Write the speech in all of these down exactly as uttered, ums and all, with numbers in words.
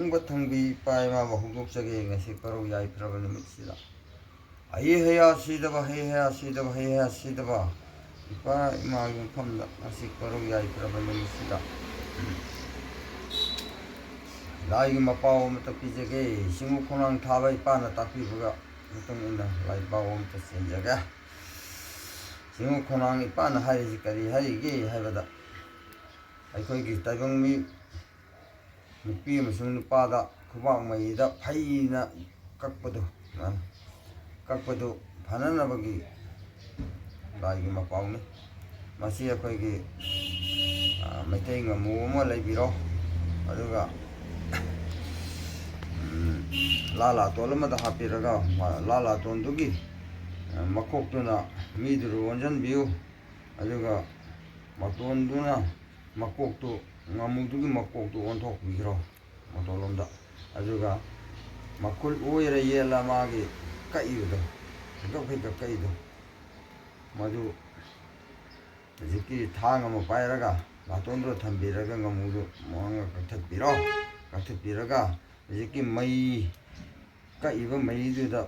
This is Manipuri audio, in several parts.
ꯊꯪꯕ ꯊꯪꯕꯤ ꯏꯄꯥ ꯏꯃꯥꯕꯨ ꯍꯧꯗꯣꯛꯆꯒꯦ ꯉꯁꯤ ꯀꯔꯧ ꯌꯥꯏꯐꯔꯕ ꯅꯨꯃꯤꯠꯁꯤꯗ꯫ ꯍꯩ ꯍꯌꯥ ꯁꯤꯗꯕ, ꯍꯩ ꯍꯌꯥ ꯁꯤꯗꯕ, ꯍꯩ ꯍꯌꯥ ꯁꯤꯗꯕ ꯏꯄꯥ ꯏꯃꯥꯒꯤ ꯃꯐꯝꯗ ꯉꯁꯤ ꯀꯔꯧ ꯌꯥꯏꯐꯔꯕ ꯅꯨꯃꯤꯠꯁꯤꯗ ꯂꯥꯏꯒꯤ ꯃꯄꯥꯎ ꯑꯃꯇ ꯄꯤꯖꯒꯦ꯫ ꯆꯤꯡꯉꯨ ꯈꯣꯡꯅꯥꯡ ꯊꯥꯕ ꯏꯄꯥꯅ ꯇꯥꯛꯄꯤꯕꯒ ꯃꯇꯨꯡ ꯏꯟꯅ ꯂꯥꯏ ꯄꯥꯎ ꯑꯃꯇ ꯆꯦꯟꯖꯒꯦ꯫ ꯆꯤꯡꯉꯨ ꯈꯣꯡꯅꯥꯡ ꯏꯄꯥꯅ ꯍꯥꯏꯔꯤꯁꯤ ꯀꯔꯤ ꯍꯥꯏꯔꯤꯒꯦ ꯍꯥꯏꯕꯗ, ꯑꯩꯈꯣꯏꯒꯤ ꯇꯥꯏꯕꯪ ꯃꯤ ꯅꯨꯄꯤ ꯑꯃꯁꯨꯡ ꯅꯨꯄꯥꯗ ꯈꯨꯕꯥꯛ ꯃꯌꯤꯗ ꯐꯩꯅ ꯀꯛꯄꯗꯨ, ꯀꯛꯄꯗꯨ ꯐꯅꯅꯕꯒꯤ ꯂꯥꯏꯒꯤ ꯃꯄꯥꯎꯅꯤ꯫ ꯃꯁꯤ ꯑꯩꯈꯣꯏꯒꯤ, ꯑ, ꯃꯩꯇꯩ ꯉꯥꯃꯨ ꯑꯃ ꯂꯩꯕꯤꯔꯣ, ꯑꯗꯨꯒ, ꯎꯝ, ꯂꯥ ꯂꯥꯇꯣꯟ ꯑꯃꯗ ꯍꯥꯞꯄꯤꯔꯒ, ꯃꯥ-, ꯂꯥ ꯂꯥꯇꯣꯟꯗꯨꯒꯤ, ꯑ, ꯃꯀꯣꯛꯇꯨꯅ ꯃꯤꯗꯨꯗ ꯑꯣꯟꯁꯤꯟꯕꯤꯌꯨ꯫ ꯑꯗꯨꯒ ꯃꯇꯣꯟꯗꯨꯅ ꯃꯀꯣꯛꯇꯨ, ꯉꯥꯃꯨꯗꯨꯒꯤ ꯃꯀꯣꯛꯇꯨ ꯑꯣꯟꯊꯣꯛꯄꯤꯈ꯭ꯔꯣ ꯃꯇꯣꯟꯂꯣꯝꯗ꯫ ꯑꯗꯨꯒ ꯃꯈꯨꯠ ꯑꯣꯏꯔ ꯌꯦꯠꯂ ꯃꯥꯒꯤ ꯀꯛꯏꯕꯗꯣ, ꯍꯩꯀꯛ ꯍꯩꯀꯛ ꯀꯛꯏꯗꯣ, ꯃꯗꯨ ꯍꯧꯖꯤꯛꯀꯤ ꯊꯥꯡ ꯑꯃ ꯄꯥꯏꯔꯒ ꯅꯥꯇꯣꯟꯗꯨꯗ ꯊꯝꯕꯤꯔꯒ ꯉꯥꯃꯨꯗꯨ ꯃꯉꯛ ꯀꯛꯊꯠꯄꯤꯔꯣ꯫ ꯀꯛꯊꯠꯄꯤꯔꯒ ꯍꯧꯖꯤꯛꯀꯤ ꯃꯩ ꯀꯛꯏꯕ ꯃꯩꯗꯨꯗ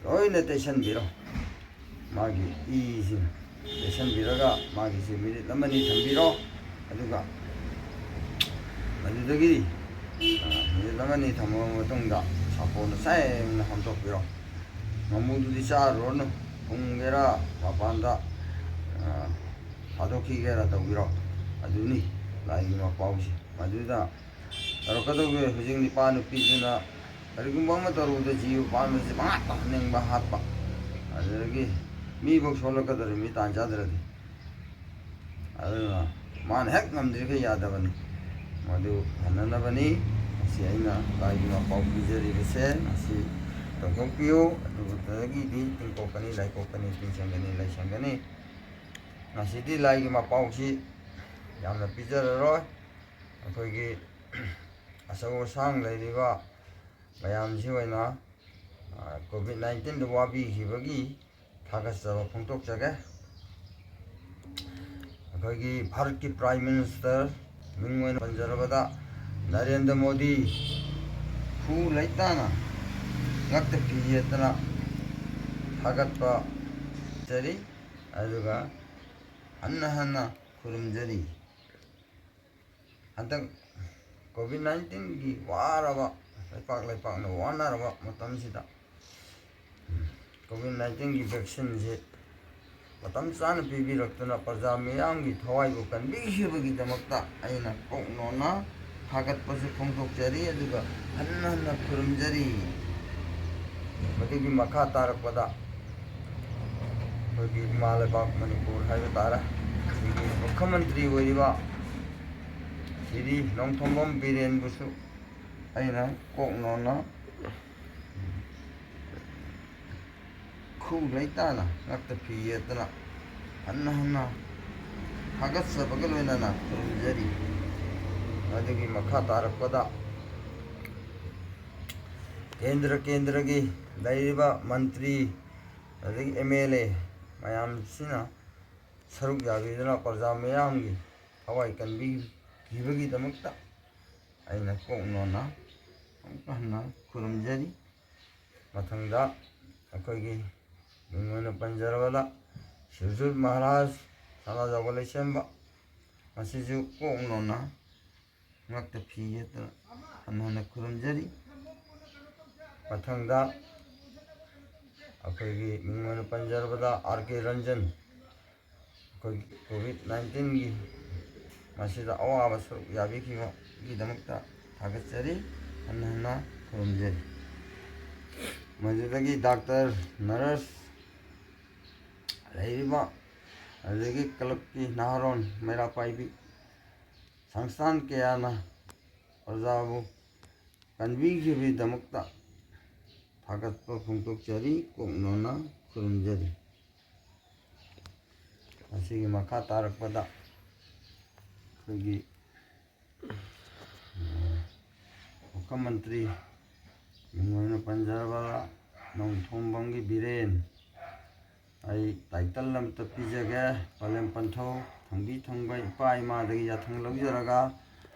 ꯂꯣꯏꯅ ꯇꯩꯁꯟꯕꯤꯔꯣ꯫ ꯃꯥꯒꯤ ꯏꯁꯤꯡ ꯇꯩꯁꯟꯕꯤꯔꯒ ꯃꯥꯒꯤꯁꯤ ꯃꯤꯅꯤꯠ ꯑꯃꯅꯤ ꯊꯝꯕꯤꯔꯣ꯫ ꯑꯗꯨꯒ ꯃꯗꯨꯗꯒꯤ, ꯑ, ꯃꯤꯅꯤꯠ ꯑꯃꯅꯤ ꯊꯝꯃꯕ ꯃꯇꯨꯡꯗ ꯁꯥꯄꯣꯟꯅ ꯁꯦꯡꯅ ꯍꯥꯝꯗꯣꯛꯄꯤꯔꯣ꯫ ꯉꯥꯃꯨꯗꯨꯗꯤ ꯆꯥꯔꯨꯔꯅꯨ, ꯐꯨꯝꯒꯦꯔꯥ ꯃꯄꯥꯟꯗ, ꯑ, ꯊꯥꯗꯣꯛꯈꯤꯒꯦꯔꯥ ꯇꯧꯕꯤꯔꯣ꯫ ꯑꯗꯨꯅꯤ ꯂꯥꯏꯒꯤ ꯃꯄꯥꯎꯁꯦ꯫ ꯃꯗꯨꯗ ꯇꯧꯔꯛꯀꯗꯧꯕ ꯍꯧꯖꯤꯛ ꯅꯤꯄꯥ ꯅꯨꯄꯤꯗꯨꯅ ꯀꯔꯤꯒꯨꯝꯕ ꯑꯃ ꯇꯧꯔꯨꯕꯗ ꯖꯤꯕ ꯄꯥꯟꯕꯁꯦ ꯃꯉꯥ ꯇꯥꯍꯟꯅꯤꯡꯕ ꯍꯥꯠꯄ, ꯑꯗꯨꯗꯒꯤ ꯃꯤꯐꯧ ꯁꯣꯛꯂꯛꯀꯗꯧꯔꯤꯕ ꯃꯤ ꯇꯥꯟ ꯆꯥꯗ꯭ꯔꯗꯤ꯫ ꯑꯗꯨꯅ ꯃꯥꯅ ꯍꯦꯛ ꯉꯝꯗ꯭ꯔꯤꯈꯩ ꯌꯥꯗꯕꯅꯤ꯫ ꯃꯗꯨ ꯐꯅꯅꯕꯅꯤ ꯉꯁꯤ ꯑꯩꯅ ꯂꯥꯏꯒꯤ ꯃꯄꯥꯎ ꯄꯤꯖꯔꯤꯕꯁꯦ꯫ ꯉꯁꯤ ꯇꯧꯊꯣꯛꯄꯤꯌꯨ꯫ ꯑꯗꯨꯗꯒꯤꯗꯤ ꯇꯤꯡꯀꯣꯛꯀꯅꯤ, ꯂꯥꯏꯀꯣꯛꯀꯅꯤ, ꯇꯤꯟꯁꯪꯒꯅꯤ, ꯂꯥꯏꯁꯪꯒꯅꯤ꯫ ꯉꯁꯤꯗꯤ ꯂꯥꯏꯒꯤ ꯃꯄꯥꯎꯁꯤ ꯌꯥꯝꯅ ꯄꯤꯖꯔꯔꯣꯏ꯫ ꯑꯩꯈꯣꯏꯒꯤ ꯑꯆꯧ ꯑꯁꯥꯡ ꯂꯩꯔꯤꯕ ꯃꯌꯥꯝꯁꯤ ꯑꯣꯏꯅ, ꯑ, ꯀꯣꯚꯤꯗ ꯅꯥꯏꯟꯇꯤꯟꯗ ꯋꯥꯕꯤꯈꯤꯕꯒꯤ ꯊꯥꯒꯠꯆꯕ ꯐꯣꯡꯗꯣꯛꯆꯒꯦ꯫ ꯑꯩꯈꯣꯏꯒꯤ ꯚꯥꯔꯠꯀꯤ ꯄ꯭ꯔꯥꯏꯝ ꯃꯤꯅꯤꯁꯇꯔ ꯃꯤꯡ ꯑꯣꯏꯅ ꯄꯟꯖꯔꯕꯗ ꯅꯔꯦꯟꯗ꯭ꯔ ꯃꯣꯗꯤ ꯈꯨ ꯂꯩꯇꯥꯅ ꯉꯛꯇ ꯐꯤ ꯌꯦꯠꯇꯅ ꯊꯥꯒꯠꯄ ꯆꯔꯤ, ꯑꯗꯨꯒ ꯍꯟꯅ ꯍꯟꯅ ꯈꯨꯔꯨꯝꯖꯔꯤ꯫ ꯍꯟꯗꯛ ꯀꯣꯚꯤꯗ ꯅꯥꯏꯟꯇꯤꯟꯒꯤ ꯋꯥꯔꯕ, ꯂꯩꯄꯥꯛ ꯂꯩꯄꯥꯛꯅ ꯋꯥꯅꯔꯕ ꯃꯇꯝꯁꯤꯗ ꯀꯣꯚꯤꯗ ꯅꯥꯏꯟꯇꯤꯟꯒꯤ ꯚꯦꯛꯁꯤꯟꯁꯤ ꯃꯇꯝ ꯆꯥꯅ ꯄꯤꯕꯤꯔꯛꯇꯨꯅ ꯄ꯭ꯔꯖꯥ ꯃꯤꯌꯥꯝꯒꯤ ꯊꯋꯥꯏꯕꯨ ꯀꯟꯕꯤꯈꯤꯕꯒꯤꯗꯃꯛꯇ ꯑꯩꯅ ꯀꯣꯛ ꯅꯣꯟꯅ ꯊꯥꯒꯠꯄꯁꯨ ꯐꯣꯡꯗꯣꯛꯆꯔꯤ, ꯑꯗꯨꯒ ꯍꯟꯅ ꯍꯟꯅ ꯈꯨꯔꯨꯝꯖꯔꯤ꯫ ꯃꯗꯨꯒꯤ ꯃꯈꯥ ꯇꯥꯔꯛꯄꯗ ꯑꯩꯈꯣꯏꯒꯤ ꯏꯃꯥ ꯂꯩꯕꯥꯛ ꯃꯅꯤꯄꯨꯔ ꯍꯥꯏꯕ ꯇꯥꯔꯦ, ꯁꯤꯒꯤ ꯃꯨꯈ꯭ꯌꯃꯟꯇ꯭ꯔꯤ ꯑꯣꯏꯔꯤꯕ ꯁꯤꯔꯤ ꯅꯣꯡꯊꯣꯝꯕꯝ ꯕꯤꯔꯦꯟꯕꯨꯁꯨ ꯑꯩꯅ ꯀꯣꯛ ꯅꯣꯟꯅ ꯈꯨ ꯂꯩꯇꯥꯅ ꯉꯛꯇ ꯐꯤ ꯌꯦꯠꯇꯅ ꯍꯟꯅ ꯍꯟꯅ ꯊꯥꯒꯠꯆꯕꯒ ꯂꯣꯏꯅꯅ ꯈꯨꯔꯨꯝꯖꯔꯤ꯫ ꯑꯗꯨꯒꯤ ꯃꯈꯥ ꯇꯥꯔꯛꯄꯗ ꯀꯦꯟꯗ꯭ꯔ ꯀꯦꯟꯗ꯭ꯔꯒꯤ ꯂꯩꯔꯤꯕ ꯃꯟꯇ꯭ꯔꯤ ꯑꯗꯒꯤ ꯑꯦꯝ ꯑꯦꯜ ꯑꯦ ꯃꯌꯥꯝꯁꯤꯅ ꯁꯔꯨꯛ ꯌꯥꯕꯤꯗꯨꯅ ꯄ꯭ꯔꯖꯥ ꯃꯤꯌꯥꯝꯒꯤ ꯊꯋꯥꯏ ꯀꯟꯕꯤꯈꯤꯕꯒꯤꯗꯃꯛꯇ ꯑꯩꯅ ꯀꯣꯛ ꯅꯣꯟꯅ ꯑꯃꯨꯛꯀ ꯍꯟꯅ ꯈꯨꯔꯨꯝꯖꯔꯤ꯫ ꯃꯊꯪꯗ ꯑꯩꯈꯣꯏꯒꯤ ꯃꯤꯡ ꯑꯣꯏꯅ ꯄꯟꯖꯔꯕꯗ ꯁꯤꯔꯖꯨꯠ ꯃꯍꯥꯔꯥꯖ ꯁꯅꯥꯖꯥꯎꯕ ꯂꯩꯁꯦꯝꯕ, ꯃꯁꯤꯁꯨ ꯀꯣꯛ ꯅꯣꯟꯅ ꯉꯛꯇ ꯐꯤ ꯌꯦꯠꯇꯨꯅ ꯍꯟꯅ ꯍꯟꯅ ꯈꯨꯔꯨꯝꯖꯔꯤ꯫ ꯃꯊꯪꯗ ꯑꯩꯈꯣꯏꯒꯤ ꯃꯤꯡ ꯑꯣꯏꯅ ꯄꯟꯖꯔꯕꯗ ꯑꯥꯔ ꯀꯦ ꯔꯟꯖꯟ, ꯑꯩꯈꯣꯏꯒꯤ ꯀꯣꯚꯤꯗ ꯅꯥꯏꯟꯇꯤꯟꯒꯤ ꯃꯁꯤꯗ ꯑꯋꯥꯕ ꯁꯔꯨꯛ ꯌꯥꯕꯤꯈꯤꯕꯒꯤꯗꯃꯛꯇ ꯊꯥꯒꯠꯆꯔꯤ, ꯍꯟꯅ ꯍꯟꯅ ꯈꯨꯔꯨꯝꯖꯔꯤ꯫ ꯃꯗꯨꯗꯒꯤ ꯗꯥꯛꯇꯔ, ꯅꯔꯁ, ꯂꯩꯔꯤꯕ, ꯑꯗꯨꯗꯒꯤ ꯀ꯭ꯂꯕꯀꯤ ꯅꯍꯥꯔꯣꯟ, ꯃꯩꯔꯥ ꯄꯥꯏꯕꯤ, ꯁꯪꯁꯊꯥꯟ ꯀꯌꯥꯅ ꯄ꯭ꯔꯖꯥꯕꯨ ꯀꯟꯕꯤꯈꯤꯕꯒꯤꯗꯃꯛꯇ ꯊꯥꯒꯠꯄ ꯐꯣꯡꯗꯣꯛꯆꯔꯤ, ꯀꯣꯛ ꯅꯣꯟꯅ ꯈꯨꯔꯨꯝꯖꯔꯤ꯫ ꯑꯁꯤꯒꯤ ꯃꯈꯥ ꯇꯥꯔꯛꯄꯗ ꯑꯩꯈꯣꯏꯒꯤ ꯃꯨꯈ꯭ꯌꯃꯟꯇ꯭ꯔꯤ ꯃꯤꯡ ꯑꯣꯏꯅ ꯄꯟꯖꯔꯕ ꯅꯣꯡꯊꯣꯝꯕꯝꯒꯤ ꯕꯤꯔꯦꯟ, ꯑꯩ ꯇꯥꯏꯇꯜ ꯑꯃꯇ ꯄꯤꯖꯒꯦ꯫ ꯄꯂꯦꯝ ꯄꯟꯊꯧ ꯊꯪꯕꯤ ꯊꯪꯕ ꯏꯄꯥ ꯏꯃꯥꯗꯒꯤ ꯌꯥꯊꯪ ꯂꯧꯖꯔꯒ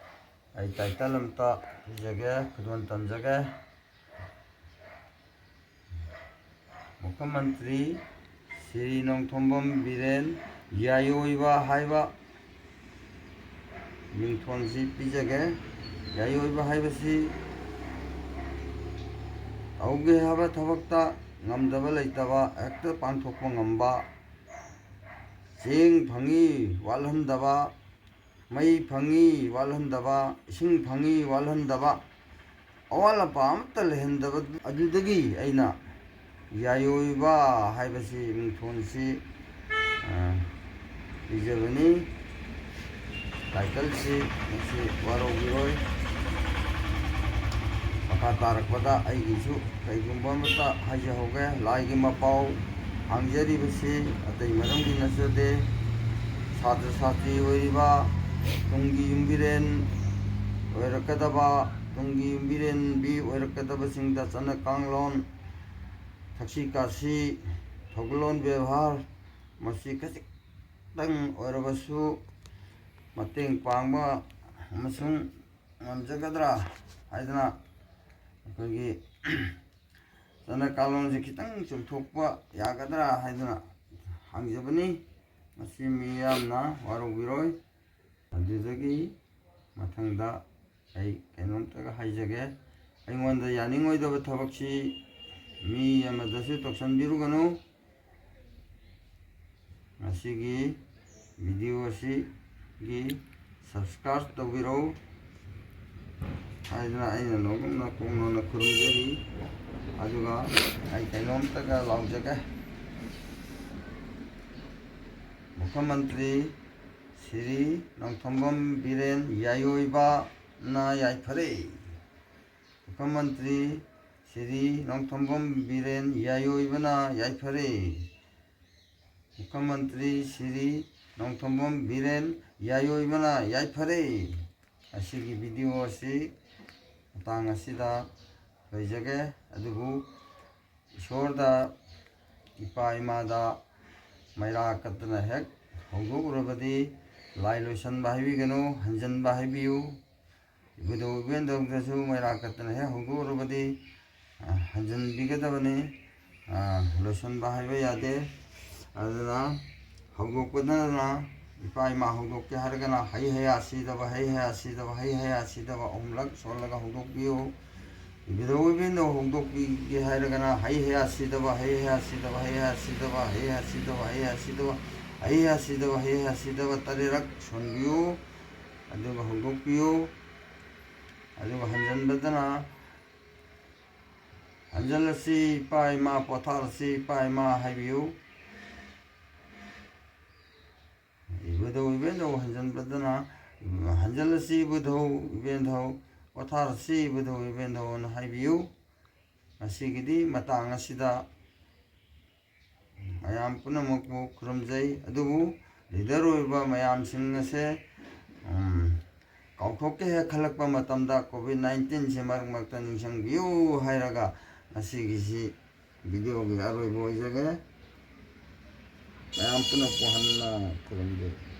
ꯑꯩ ꯇꯥꯏꯇꯜ ꯑꯝꯇ ꯄꯤꯖꯒꯦ, ꯈꯨꯗꯣꯜ ꯇꯝꯖꯒꯦ꯫ ꯃꯨꯈ꯭ꯌꯃꯟꯇ꯭ꯔꯤ ꯁ꯭ꯔꯤ ꯅꯣꯡꯊꯣꯝꯕꯝ ꯕꯤꯔꯦꯟ ꯌꯥꯏꯑꯣꯏꯕ ꯍꯥꯏꯕ ꯃꯤꯡꯊꯣꯟꯁꯤ ꯄꯤꯖꯒꯦ꯫ ꯌꯥꯏꯑꯣꯏꯕ ꯍꯥꯏꯕꯁꯤ ꯇꯧꯒꯦ ꯍꯥꯏꯕ ꯊꯕꯛꯇ ꯉꯝꯗꯕ ꯂꯩꯇꯕ, ꯍꯦꯛꯇ ꯄꯥꯡꯊꯣꯛꯄ ꯉꯝꯕ, ꯆꯦꯡ ꯐꯪꯉꯤ ꯋꯥꯠꯍꯟꯗꯕ, ꯃꯩ ꯐꯪꯉꯤ ꯋꯥꯠꯍꯟꯗꯕ, ꯏꯁꯤꯡ ꯐꯪꯉꯤ ꯋꯥꯠꯍꯟꯗꯕ, ꯑꯋꯥꯠ ꯑꯄꯥ ꯑꯃꯠꯇ ꯂꯩꯍꯟꯗꯕ, ꯑꯗꯨꯗꯒꯤ ꯑꯩꯅ ꯌꯥꯏꯑꯣꯏꯕ ꯍꯥꯏꯕꯁꯤ ꯃꯤꯡꯊꯣꯟꯁꯤ, ꯑ, ꯄꯤꯖꯕꯅꯤ꯫ ꯇꯥꯏꯇꯜꯁꯤ ꯃꯁꯤ ꯋꯥꯔꯧꯕꯤꯔꯣꯏ꯫ ꯃꯈꯥ ꯇꯥꯔꯛꯄꯗ ꯑꯩꯒꯤꯁꯨ ꯀꯩꯒꯨꯝꯕ ꯑꯃꯠꯇ ꯍꯥꯏꯖꯍꯧꯒꯦ꯫ ꯂꯥꯏꯒꯤ ꯃꯄꯥꯎ ꯍꯥꯡꯖꯔꯤꯕꯁꯤ ꯑꯇꯩ ꯃꯔꯝꯒꯤ ꯅꯠꯆꯗꯦ꯫ ꯁꯥꯇ꯭ꯔ ꯁꯥꯇ꯭ꯔꯤ ꯑꯣꯏꯔꯤꯕ, ꯇꯨꯡꯒꯤ ꯌꯨꯝꯕꯤꯔꯦꯟ ꯑꯣꯏꯔꯛꯀꯗꯕ, ꯇꯨꯡꯒꯤ ꯌꯨꯝꯕꯤꯔꯦꯟꯕꯤ ꯑꯣꯏꯔꯛꯀꯗꯕꯁꯤꯡꯗ ꯆꯠꯅ ꯀꯥꯡꯂꯣꯟ, ꯊꯛꯁꯤ ꯈꯥꯁꯤ, ꯊꯧꯒꯜꯂꯣꯟ ꯕꯦꯕꯥꯔ, ꯃꯁꯤ ꯈꯖꯤꯛꯇꯪ ꯑꯣꯏꯔꯕꯁꯨ ꯃꯇꯦꯡ ꯄꯥꯡꯕ ꯑꯃꯁꯨꯡ ꯉꯝꯖꯒꯗ꯭ꯔꯥ ꯍꯥꯏꯗꯅ, ꯑꯩꯈꯣꯏꯒꯤ ꯆꯠꯅ ꯀꯥꯡꯂꯣꯟꯁꯦ ꯈꯤꯇꯪ ꯆꯨꯝꯊꯣꯛꯄ ꯌꯥꯒꯗ꯭ꯔꯥ ꯍꯥꯏꯗꯅ ꯍꯪꯖꯕꯅꯤ꯫ ꯃꯁꯤ ꯃꯤꯌꯥꯝꯅ ꯋꯥꯔꯧꯕꯤꯔꯣꯏ꯫ ꯑꯗꯨꯗꯒꯤ ꯃꯊꯪꯗ ꯑꯩ ꯀꯩꯅꯣꯝꯇꯒ ꯍꯥꯏꯖꯒꯦ꯫ ꯑꯩꯉꯣꯟꯗ ꯌꯥꯅꯤꯡꯉꯣꯏꯗꯕ ꯊꯕꯛꯁꯤ ꯃꯤ ꯑꯃꯗꯁꯨ ꯇꯧꯁꯟꯕꯤꯔꯨꯒꯅꯨ꯫ ꯉꯁꯤꯒꯤ ꯚꯤꯗꯤꯑꯣ ꯑꯁꯤꯒꯤ ꯁꯕꯁꯀ꯭ꯔꯥꯏꯕ ꯇꯧꯕꯤꯔꯧ ꯍꯥꯏꯗꯅ ꯑꯩꯅ ꯅꯣꯡꯃ ꯈꯣꯡꯅꯣꯅ ꯈꯨꯔꯨꯝꯖꯔꯤ꯫ ꯑꯗꯨꯒ ꯑꯩ ꯀꯩꯅꯣꯝꯇꯒ ꯂꯥꯎꯖꯒꯦ꯫ ꯃꯨꯈ꯭ꯌꯃꯟꯇ꯭ꯔꯤ ꯁ꯭ꯔꯤ ꯅꯣꯡꯊꯣꯝꯕꯝ ꯕꯤꯔꯦꯟ ꯌꯥꯏꯑꯣꯏꯕꯅ ꯌꯥꯏꯐꯔꯦ꯫ ꯃꯨꯈ꯭ꯌꯃꯟꯇ꯭ꯔꯤ ꯁ꯭ꯔꯤ ꯅꯣꯡꯊꯣꯝꯕꯝ ꯕꯤꯔꯦꯟ ꯌꯥꯏꯑꯣꯏꯕꯅ ꯌꯥꯏꯐꯔꯦ꯫ ꯃꯨꯈ꯭ꯌꯃꯟꯇ꯭ꯔꯤ ꯁ꯭ꯔꯤ ꯅꯣꯡꯊꯣꯝꯕꯝ ꯕꯤꯔꯦꯟ ꯌꯥꯏꯑꯣꯏꯕꯅ ꯌꯥꯏꯐꯔꯦ꯫ ꯑꯁꯤꯒꯤ ꯚꯤꯗꯤꯑꯣ ꯑꯁꯤ ꯃꯇꯥꯡ ꯑꯁꯤꯗ ꯂꯣꯏꯖꯒꯦ꯫ ꯑꯗꯨꯕꯨ ꯏꯁꯣꯔꯗ, ꯏꯄꯥ ꯏꯃꯥꯗ ꯃꯩꯔꯥ ꯀꯠꯇꯅ ꯍꯦꯛ ꯍꯧꯗꯣꯛꯎꯔꯕꯗꯤ ꯂꯥꯏ ꯂꯣꯏꯁꯟꯕ ꯍꯥꯏꯕꯤꯒꯅꯨ, ꯍꯟꯖꯟꯕ ꯍꯥꯏꯕꯤꯌꯨ꯫ ꯏꯕꯨꯙꯧ ꯏꯕꯦꯟꯙꯧꯗꯁꯨ ꯃꯩꯔꯥ ꯀꯠꯇꯅ ꯍꯦꯛ ꯍꯧꯗꯣꯛꯎꯔꯕꯗꯤ, ꯑ, ꯍꯟꯖꯤꯟꯕꯤꯒꯗꯕꯅꯤ꯫ ꯑ, ꯂꯣꯏꯁꯤꯟꯕ ꯍꯥꯏꯕ ꯌꯥꯗꯦ꯫ ꯑꯗꯨꯅ ꯍꯧꯗꯣꯛꯄꯗꯅ ꯏꯄꯥ ꯏꯃꯥ ꯍꯧꯗꯣꯛꯀꯦ ꯍꯥꯏꯔꯒꯅ ꯍꯩ ꯍꯌꯥ ꯁꯤꯗꯕ, ꯍꯩ ꯍꯌꯥ ꯁꯤꯗꯕ, ꯍꯩ ꯍꯌꯥ ꯁꯤꯗꯕ ꯑꯍꯨꯝꯂꯛ ꯁꯣꯜꯂꯒ ꯍꯧꯗꯣꯛꯄꯤꯌꯨ꯫ ꯏꯕꯨꯙꯧ ꯏꯕꯦꯟꯙꯧ ꯍꯧꯗꯣꯛꯄꯤꯒꯦ ꯍꯥꯏꯔꯒꯅ ꯍꯩ ꯍꯌꯥ ꯁꯤꯗꯕ, ꯍꯩ ꯍꯌꯥ ꯁꯤꯗꯕ, ꯍꯩ ꯍꯌꯥ ꯁꯤꯗꯕ, ꯍꯩ ꯍꯌꯥ ꯁꯤꯗꯕ, ꯍꯩ ꯍꯌꯥ ꯁꯤꯗꯕ, ꯍꯩ ꯍꯌꯥ ꯁꯤꯗꯕ, ꯍꯩ ꯍꯌꯥ ꯁꯤꯗꯕ ꯇꯔꯦꯠꯔꯛ ꯁꯣꯟꯕꯤꯌꯨ꯫ ꯑꯗꯨꯒ ꯍꯧꯗꯣꯛꯄꯤꯌꯨ꯫ ꯑꯗꯨꯒ ꯍꯟꯖꯟꯕꯗꯅ, "ꯍꯟꯖꯜꯂꯁꯤ ꯏꯄꯥ ꯏꯃꯥ, ꯄꯣꯊꯥꯔꯁꯤ ꯏꯄꯥ ꯏꯃꯥ" ꯍꯥꯏꯕꯤꯌꯨ꯫ ꯏꯕꯨꯙꯧ ꯏꯕꯦꯟꯙꯧ ꯍꯟꯖꯟꯕꯗꯅ, "ꯍꯟꯖꯜꯂꯁꯤ ꯏꯕꯨꯙꯧ ꯏꯕꯦꯟꯙꯧ, ꯄꯣꯊꯥꯔꯁꯤ ꯏꯕꯨꯙꯧ ꯏꯕꯦꯟꯙꯧꯅ" ꯍꯥꯏꯕꯤꯌꯨ꯫ ꯉꯁꯤꯒꯤꯗꯤ ꯃꯇꯥꯡ ꯑꯁꯤꯗ ꯃꯌꯥꯝ ꯄꯨꯝꯅꯃꯛꯄꯨ ꯈꯨꯔꯨꯝꯖꯩ꯫ ꯑꯗꯨꯕꯨ ꯂꯤꯗꯔ ꯑꯣꯏꯕ ꯃꯌꯥꯝꯁꯤꯡ ꯑꯁꯦ, ꯎꯝ, ꯀꯥꯎꯊꯣꯛꯀꯦ ꯍꯦꯛ ꯈꯜꯂꯛꯄ ꯃꯇꯝꯗ ꯀꯣꯚꯤꯗ ꯅꯥꯏꯟꯇꯤꯟꯁꯤ ꯃꯔꯛ ꯃꯔꯛꯇ ꯅꯤꯡꯁꯤꯡꯕꯤꯌꯨ ꯍꯥꯏꯔꯒ ꯉꯁꯤꯒꯤꯁꯤ ꯚꯤꯗꯤꯑꯣꯒꯤ ꯑꯔꯣꯏꯕ ꯑꯣꯏꯖꯒꯦ꯫ ꯃꯌꯥꯝ ꯄꯨꯝꯅꯃꯛꯄꯨ ꯍꯟꯅ ꯈꯨꯔꯨꯝꯖꯔꯤ꯫